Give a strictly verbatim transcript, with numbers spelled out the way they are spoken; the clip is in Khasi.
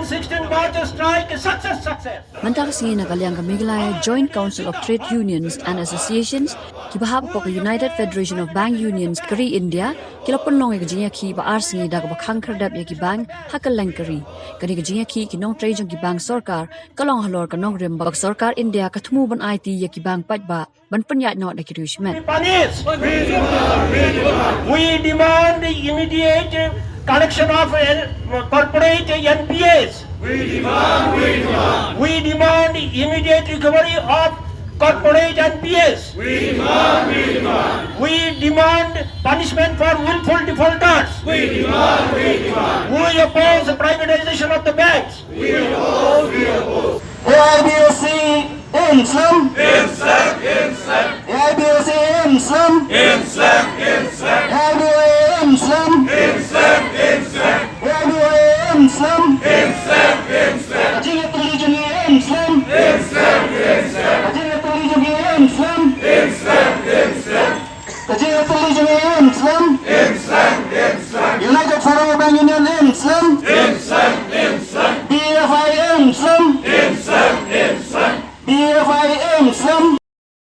sixteen March strike success, success. Mynta ka sngi na ka liang ka Meghalaya Joint Council of Trade Unions and Associations, kiba hap hapoh ka United Federation of Bank Unions ka ri India, ki la pynlong ïa ka jingïakhih ba ar sngi da kaba khang khyrdep ïa ki bank ha kylleng ka ri. Kane ka jingïakhih ki nongtrei jong ki bank sorkar ka long halor ka nongrim ba ka sorkar India ka thmu ban aiti ïa ki bank paidbah ban pynïaid noh da ki riew shimet. Punish. We demand the immediate collection of, uh, corporate N P As. We demand, we demand. We demand the immediate recovery of corporate N P As. We demand, we demand. We demand punishment for willful defaulters. We demand, we demand. We oppose the privatization of the banks. We oppose, we oppose. A I B O C, im slem. Im slem, im slem. A I B O C, im slem. Im slem, im slem. A I B O A, im slem. A I B O A, im slem. Im slem, im slem. Ka jingïatylli jong ngi im slem. Im slem, im slem. Ka jingïatylli jong ngi im slem. Im slem, im slem. Ka jingïatylli jong ngi im slem. Im slem, im slem. United Sarawak Bank Union im slem. Im slem, im slem. B F I im slem. Im slem, im slem. B F I im slem.